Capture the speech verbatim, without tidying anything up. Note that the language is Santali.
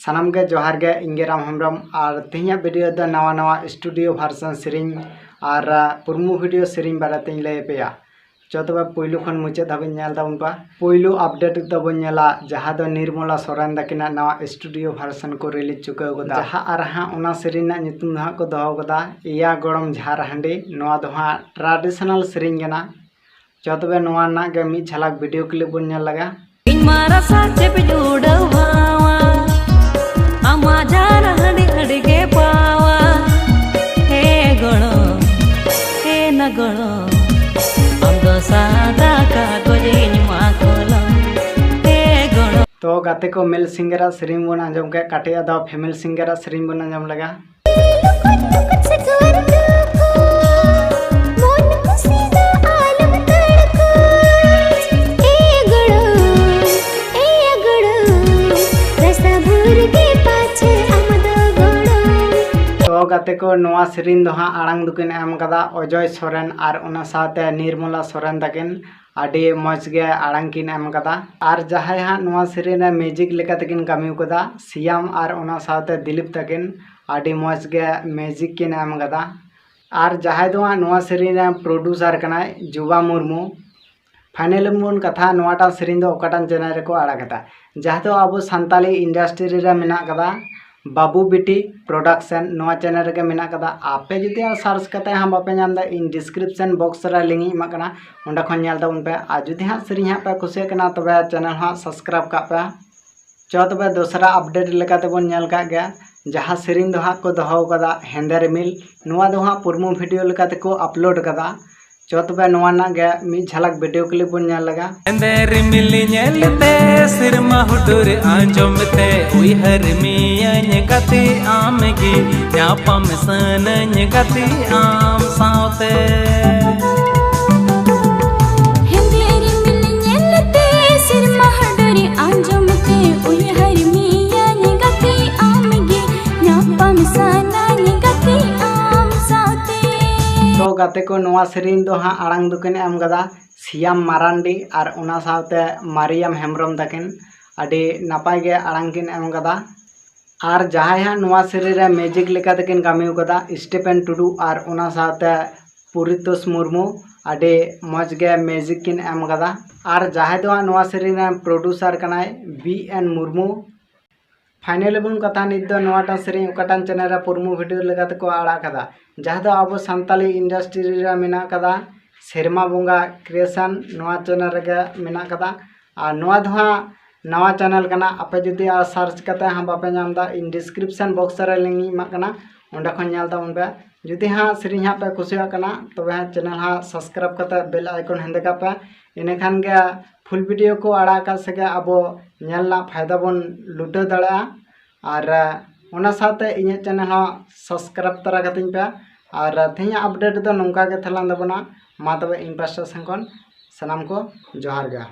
ᱥᱟᱱᱟᱢ ᱜᱮ ᱡᱚᱦᱟᱨ ᱜᱮ, ᱤᱧ ᱜᱮ ᱨᱟᱢ ᱦᱮᱢᱵᱨᱚᱢ᱾ ᱟᱨ ᱛᱮᱦᱮᱧᱟᱜ ᱵᱷᱤᱰᱤᱭᱳ ᱫᱚ ᱱᱟᱣᱟ ᱱᱟᱣᱟ ᱥᱴᱩᱰᱤᱭᱳ ᱵᱷᱟᱨᱥᱚᱱ ᱥᱮᱨᱮᱧ ᱟᱨ ᱯᱩᱨᱢᱩ ᱵᱷᱤᱰᱤᱭᱳ ᱥᱮᱨᱮᱧ ᱵᱟᱨᱮᱛᱮᱧ ᱞᱟᱹᱭ ᱟᱯᱮᱭᱟ᱾ ᱪᱚ ᱛᱚᱵᱮ ᱯᱩᱭᱞᱩ ᱠᱷᱚᱱ ᱢᱩᱪᱟᱹᱫ ᱫᱷᱟᱹᱵᱤᱡ ᱧᱮᱞ ᱛᱟᱵᱚᱱ ᱯᱮ᱾ ᱯᱩᱭᱞᱩ ᱟᱯᱰᱮᱴ ᱫᱚᱵᱚᱱ ᱧᱮᱞᱟ, ᱡᱟᱦᱟᱸ ᱫᱚ ᱱᱤᱨᱢᱚᱞᱟ ᱥᱚᱨᱮᱱ ᱛᱟᱹᱠᱤᱱᱟᱜ ᱱᱟᱣᱟ ᱥᱴᱩᱰᱤᱭᱳ ᱵᱷᱟᱨᱥᱚᱱ ᱠᱚ ᱨᱤᱞᱤᱡᱽ ᱪᱩᱠᱟᱹᱣ ᱠᱟᱫᱟ, ᱡᱟᱦᱟᱸ ᱟᱨ ᱦᱟᱸᱜ ᱚᱱᱟ ᱥᱮᱨᱮᱧ ᱨᱮᱱᱟᱜ ᱧᱩᱛᱩᱢ ᱫᱚ ᱦᱟᱸᱜ ᱠᱚ ᱫᱚᱦᱚ ᱠᱟᱫᱟ ᱤᱭᱟ ᱜᱚᱲᱚᱢ ᱡᱷᱟᱨ ᱦᱟᱺᱰᱤ᱾ ᱱᱚᱣᱟ ᱫᱚ ᱦᱟᱸᱜ ᱴᱨᱟᱰᱤᱥᱚᱱᱟᱞ ᱥᱮᱨᱮᱧ ᱠᱟᱱᱟ᱾ ᱪᱚ ᱛᱚᱵᱮ ᱱᱚᱣᱟ ᱨᱮᱱᱟᱜ ᱜᱮ ᱢᱤᱫ ᱡᱷᱟᱞᱟᱠ ᱵᱷᱤᱰᱤᱭᱳ ᱠᱞᱤᱯ ᱵᱚᱱ ᱧᱮᱞ ᱞᱮᱜᱟ᱾ ᱤᱧ ᱢᱟ ᱨᱟᱥᱟ ᱪᱮᱯᱮᱡ ᱩᱰᱟᱹᱣ ᱵᱷᱟᱣᱟ, ᱟᱢᱟᱜ ᱡᱷᱟᱨ ᱦᱟᱺᱰᱤ ᱦᱟᱺᱰᱤ ᱜᱮ ᱯᱟᱣᱟ᱾ ᱦᱮ ᱜᱚᱲᱚᱢ, ᱦᱮ ᱱᱟ ᱜᱚᱲᱚᱢ, ᱟᱢ ᱫᱚ ᱥᱟᱫᱟ ᱠᱟᱜᱚᱡᱽ, ᱤᱧ ᱢᱟ ᱠᱚᱞᱚᱢ᱾ ᱦᱮ ᱜᱚᱲᱚᱢ᱾ ᱛᱚ ᱜᱟᱛᱮ ᱠᱚ, ᱢᱮᱞ ᱥᱤᱝᱜᱟᱨᱟᱜ ᱥᱮᱨᱮᱧ ᱵᱚᱱ ᱟᱸᱡᱚᱢ ᱠᱮᱫ, ᱠᱟᱹᱴᱤᱡ ᱟᱫᱚ ᱯᱷᱤᱢᱮᱞ ᱥᱤᱝᱜᱟᱨᱟᱜ ᱥᱮᱨᱮᱧ ᱵᱚᱱ ᱟᱸᱡᱚᱢ ᱞᱮᱜᱟ᱾ ᱞᱩᱠᱩᱡ ᱞᱩᱠᱩᱡ ᱥᱟᱹᱠᱩᱣᱟᱨ ᱞᱩᱠᱩᱡ, ᱢᱚᱱ ᱠᱩᱥᱤ ᱫᱚ ᱟᱞᱚᱢ ᱛᱟᱲᱠᱩᱡ᱾ ᱮ ᱜᱚᱲᱚᱢ, ᱮ ᱜᱚᱲᱚᱢ, ᱨᱟᱥᱟ ᱵᱷᱩᱨ ᱜᱮ ᱯᱟᱪᱷᱮ ᱟᱢ ᱫᱚ ᱜᱚᱲᱚᱢ᱾ ᱛᱚ ᱜᱟᱛᱮ ᱠᱚ, ᱱᱚᱣᱟ ᱥᱮᱨᱮᱧ ᱫᱚ ᱦᱟᱸᱜ ᱟᱲᱟᱝ ᱫᱚᱠᱤᱱ ᱮᱢ ᱠᱟᱫᱟ ᱚᱡᱚᱭ ᱥᱚᱨᱮᱱ ᱟᱨ ᱚᱱᱟ ᱥᱟᱶᱛᱮ ᱱᱤᱨᱢᱚᱞᱟ ᱥᱚᱨᱮᱱ ᱛᱟᱹᱠᱤᱱ᱾ ᱟᱹᱰᱤ ᱢᱚᱡᱽ ᱜᱮ ᱟᱲᱟᱝ ᱠᱤᱱ ᱮᱢ ᱠᱟᱫᱟ᱾ ᱟᱨ ᱡᱟᱦᱟᱸᱭ ᱦᱟᱸᱜ ᱱᱚᱣᱟ ᱥᱮᱨᱮᱧ ᱨᱮ ᱢᱤᱣᱡᱤᱠ ᱞᱮᱠᱟ ᱛᱮᱠᱤᱱ ᱠᱟᱹᱢᱤ ᱠᱟᱫᱟ, ᱥᱤᱭᱟᱢ ᱟᱨ ᱚᱱᱟ ᱥᱟᱶᱛᱮ ᱫᱤᱞᱤᱯ ᱛᱟᱹᱠᱤᱱ, ᱟᱹᱰᱤ ᱢᱚᱡᱽ ᱜᱮ ᱢᱤᱣᱡᱤᱠ ᱠᱤᱱ ᱮᱢ ᱠᱟᱫᱟ᱾ ᱟᱨ ᱡᱟᱦᱟᱸᱭ ᱫᱚ ᱦᱟᱸᱜ ᱱᱚᱣᱟ ᱥᱮᱨᱮᱧ ᱨᱮ ᱯᱨᱚᱰᱩᱥᱟᱨ ᱠᱟᱱᱟᱭ ᱡᱩᱵᱟ ᱢᱩᱨᱢᱩ᱾ ᱯᱷᱟᱭᱱᱟᱞᱤ ᱵᱚᱱ ᱠᱟᱛᱷᱟ, ᱱᱚᱣᱟᱴᱟᱜ ᱥᱮᱨᱮᱧ ᱫᱚ ᱚᱠᱟᱴᱟᱜ ᱪᱮᱱᱮᱞ ᱨᱮᱠᱚ ᱟᱲᱟᱜ ᱠᱟᱫᱟ? ᱡᱟᱦᱟᱸ ᱫᱚ ᱟᱵᱚ ᱥᱟᱱᱛᱟᱞᱤ ᱤᱱᱰᱟᱥᱴᱨᱤ ᱨᱮ ᱢᱮᱱᱟᱜ ᱠᱟᱫᱟ ᱵᱟᱵᱩ ᱵᱤᱴᱤ ᱯᱨᱚᱰᱟᱠᱥᱚᱱ, ᱱᱚᱣᱟ ᱪᱮᱱᱮᱞ ᱨᱮᱜᱮ ᱢᱮᱱᱟᱜ ᱠᱟᱫᱟ᱾ ᱟᱯᱮ ᱡᱩᱫᱤ ᱦᱟᱸᱜ ᱥᱟᱨᱪ ᱠᱟᱛᱮ ᱦᱟᱸᱜ ᱵᱟᱯᱮ ᱧᱟᱢ ᱮᱫᱟ, ᱤᱧ ᱰᱤᱥᱠᱨᱤᱯᱥᱚᱱ ᱵᱚᱠᱥ ᱨᱮ ᱞᱤᱝᱠ ᱤᱧ ᱮᱢᱟᱜ ᱠᱟᱱᱟ, ᱚᱸᱰᱮ ᱠᱷᱚᱱ ᱧᱮᱞ ᱛᱟᱵᱚᱱ ᱯᱮ᱾ ᱟᱨ ᱡᱩᱫᱤ ᱦᱟᱸᱜ ᱥᱮᱨᱮᱧ ᱦᱟᱸᱜ ᱯᱮ ᱠᱩᱥᱤᱭᱟᱜ ᱠᱟᱱᱟ, ᱛᱚᱵᱮ ᱪᱮᱱᱮᱞ ᱦᱟᱸᱜ ᱥᱟᱵᱥᱠᱨᱟᱭᱤᱵ ᱠᱟᱜ ᱯᱮ᱾ ᱪᱚ ᱛᱚᱵᱮ ᱫᱚᱥᱨᱟ ᱟᱯᱰᱮᱴ ᱞᱮᱠᱟ ᱛᱮᱵᱚᱱ ᱧᱮᱞ ᱠᱟᱜ ᱜᱮᱭᱟ, ᱡᱟᱦᱟᱸ ᱥᱮᱨᱮᱧ ᱫᱚ ᱦᱟᱸᱜ ᱠᱚ ᱫᱚᱦᱚ ᱠᱟᱫᱟ ᱦᱮᱸᱫᱮ ᱨᱤᱢᱤᱞ, ᱱᱚᱣᱟ ᱫᱚ ᱦᱟᱸᱜ ᱯᱩᱨᱢᱩ ᱵᱷᱤᱰᱤᱭᱳ ᱞᱮᱠᱟ ᱛᱮᱠᱚ ᱟᱯᱞᱳᱰ ᱠᱟᱫᱟ᱾ ᱪᱚ ᱛᱚᱵᱮ ᱱᱚᱣᱟ ᱨᱮᱱᱟᱜ ᱜᱮ ᱢᱤᱫ ᱡᱷᱟᱞᱟᱠ ᱵᱷᱤᱰᱤᱭᱳ ᱠᱞᱤᱯ ᱵᱚᱱ ᱧᱮᱞ ᱞᱮᱜᱟ᱾ ᱦᱮᱸᱫᱮ ᱨᱤᱢᱤᱞ ᱧᱮᱞ ᱛᱮ, ᱥᱮᱨᱢᱟ ᱦᱩᱰᱩᱨ ᱟᱸᱡᱚᱢ ᱛᱮ, ᱩᱭᱦᱟᱹᱨ ᱢᱤᱭᱟᱹᱧ ᱜᱟᱛᱮ ᱟᱢ ᱜᱮ, ᱧᱟᱯᱟᱢ ᱥᱟᱱᱟᱧ ᱜᱟᱛᱮ ᱟᱢ ᱥᱟᱶᱛᱮ᱾ ᱦᱮᱸᱫᱮ ᱨᱤᱢᱤᱞ ᱧᱮᱞ ᱛᱮ, ᱥᱮᱨᱢᱟ ᱦᱩᱰᱩᱨ ᱟᱸᱡᱚᱢ ᱛᱮ, ᱩᱭᱦᱟᱹᱨ ᱢᱤᱭᱟᱹᱧ ᱜᱟᱛᱮ ᱟᱢ ᱜᱮ, ᱧᱟᱯᱟᱢ ᱥᱟᱱᱟᱧ ᱜᱟᱛᱮ ᱟᱢ ᱥᱟᱶᱛᱮ᱾ ᱛᱚ ᱜᱟᱛᱮ ᱠᱚ, ᱱᱚᱣᱟ ᱥᱮᱨᱮᱧ ᱫᱚ ᱦᱟᱸᱜ ᱟᱲᱟᱝ ᱫᱚᱠᱤᱱ ᱮᱢ ᱠᱟᱫᱟ ᱥᱤᱭᱟᱢ ᱢᱟᱨᱟᱱᱰᱤ ᱟᱨ ᱚᱱᱟ ᱥᱟᱶᱛᱮ ᱢᱟᱨᱤᱭᱟᱢ ᱦᱮᱢᱵᱨᱚᱢ ᱛᱟᱹᱠᱤᱱ᱾ ᱟᱹᱰᱤ ᱱᱟᱯᱟᱭ ᱜᱮ ᱟᱲᱟᱝ ᱠᱤᱱ ᱮᱢ ᱠᱟᱫᱟ᱾ ᱟᱨ ᱡᱟᱦᱟᱸᱭ ᱦᱟᱸᱜ ᱱᱚᱣᱟ ᱥᱮᱨᱮᱧ ᱨᱮ ᱢᱤᱭᱩᱡᱤᱠ ᱞᱮᱠᱟ ᱛᱮᱠᱤᱱ ᱠᱟᱹᱢᱤ ᱟᱠᱟᱫᱟ ᱥᱴᱤᱯᱷᱮᱱ ᱴᱩᱰᱩ ᱟᱨ ᱚᱱᱟ ᱥᱟᱶᱛᱮ ᱯᱩᱨᱤᱛᱳᱥ ᱢᱩᱨᱢᱩ, ᱟᱹᱰᱤ ᱢᱚᱡᱽ ᱜᱮ ᱢᱤᱭᱩᱡᱤᱠ ᱠᱤᱱ ᱮᱢ ᱟᱠᱟᱫᱟ᱾ ᱟᱨ ᱡᱟᱦᱟᱸᱭ ᱫᱚ ᱦᱟᱸᱜ ᱱᱚᱣᱟ ᱥᱮᱨᱮᱧ ᱨᱮᱱ ᱯᱨᱚᱰᱭᱩᱥᱟᱨ ᱠᱟᱱᱟᱭ ᱵᱤ ᱮᱱ ᱢᱩᱨᱢᱩ᱾ ᱯᱷᱟᱭᱱᱟᱞᱤ ᱵᱚᱱ ᱠᱟᱛᱷᱟ ᱱᱤᱛ ᱫᱚ ᱱᱚᱣᱟᱴᱟᱜ ᱥᱮᱨᱮᱧ ᱚᱠᱟᱴᱟᱜ ᱪᱮᱱᱮᱞ ᱨᱮ ᱯᱨᱳᱢᱳ ᱵᱷᱤᱰᱤᱭᱳ ᱞᱮᱠᱟ ᱛᱮᱠᱚ ᱟᱲᱟᱜ ᱠᱟᱫᱟ, ᱡᱟᱦᱟᱸ ᱫᱚ ᱟᱵᱚ ᱥᱟᱱᱛᱟᱞᱤ ᱤᱱᱰᱟᱥᱴᱨᱤ ᱨᱮ ᱢᱮᱱᱟᱜ ᱠᱟᱫᱟ ᱥᱮᱨᱢᱟ ᱵᱚᱸᱜᱟ ᱠᱨᱤᱭᱮᱥᱚᱱ, ᱱᱚᱣᱟ ᱪᱮᱱᱮᱞ ᱨᱮᱜᱮ ᱢᱮᱱᱟᱜ ᱠᱟᱫᱟ᱾ ᱟᱨ ᱱᱚᱣᱟ ᱫᱚ ᱦᱟᱸᱜ ᱱᱟᱣᱟ ᱪᱮᱱᱮᱞ ᱠᱟᱱᱟ, ᱟᱯᱮ ᱡᱩᱫᱤ ᱟᱨ ᱥᱟᱨᱪ ᱠᱟᱛᱮ ᱦᱟᱸᱜ ᱵᱟᱯᱮ ᱧᱟᱢ ᱮᱫᱟ, ᱤᱧ ᱰᱤᱥᱠᱨᱤᱯᱥᱚᱱ ᱵᱚᱠᱥ ᱨᱮ ᱞᱤᱝᱠ ᱤᱧ ᱮᱢᱟᱜ ᱠᱟᱱᱟ, ᱚᱸᱰᱮ ᱠᱷᱚᱱ ᱧᱮᱞ ᱛᱟᱵᱚᱱ ᱯᱮ᱾ ᱡᱩᱫᱤ ᱦᱟᱸᱜ ᱥᱮᱨᱮᱧ ᱦᱟᱸᱜ ᱯᱮ ᱠᱩᱥᱤᱭᱟᱜ ᱠᱟᱱᱟ, ᱛᱚᱵᱮ ᱦᱟᱸᱜ ᱪᱮᱱᱮᱞ ᱦᱟᱸᱜ ᱥᱟᱵᱥᱠᱨᱟᱭᱤᱵ ᱠᱟᱛᱮ ᱵᱮᱞ ᱟᱭᱠᱚᱱ ᱦᱮᱸᱫᱮ ᱠᱟᱜ ᱯᱮ, ᱤᱱᱟᱹᱠᱷᱟᱱ ᱜᱮ ᱯᱷᱩᱞ ᱵᱷᱤᱰᱤᱭᱳ ᱠᱚ ᱟᱲᱟᱜ ᱟᱠᱟᱫ ᱥᱮᱜᱮ ᱟᱵᱚ ᱧᱮᱞ ᱨᱮᱱᱟᱜ ᱯᱷᱟᱭᱫᱟ ᱵᱚᱱ ᱞᱩᱴᱟᱹᱣ ᱫᱟᱲᱮᱭᱟᱜᱼᱟ᱾ ᱟᱨ ᱚᱱᱟ ᱥᱟᱶᱛᱮ ᱤᱧᱟᱹᱜ ᱪᱮᱱᱮᱞ ᱦᱚᱸ ᱥᱟᱵᱥᱠᱨᱟᱭᱤᱵ ᱛᱚᱨᱟ ᱠᱟᱹᱛᱤᱧ ᱯᱮ᱾ ᱟᱨ ᱛᱮᱦᱮᱧᱟᱜ ᱟᱯᱰᱮᱴ ᱫᱚ ᱱᱚᱝᱠᱟ ᱜᱮ ᱛᱟᱦᱮᱸ ᱞᱮᱱ ᱛᱟᱵᱚᱱᱟ᱾ ᱢᱟ ᱛᱚᱵᱮ ᱤᱧ ᱯᱟᱥᱴᱟ ᱥᱮᱱ ᱠᱷᱚᱱ ᱥᱟᱱᱟᱢ ᱠᱚ ᱡᱚᱦᱟᱨ ᱜᱮ᱾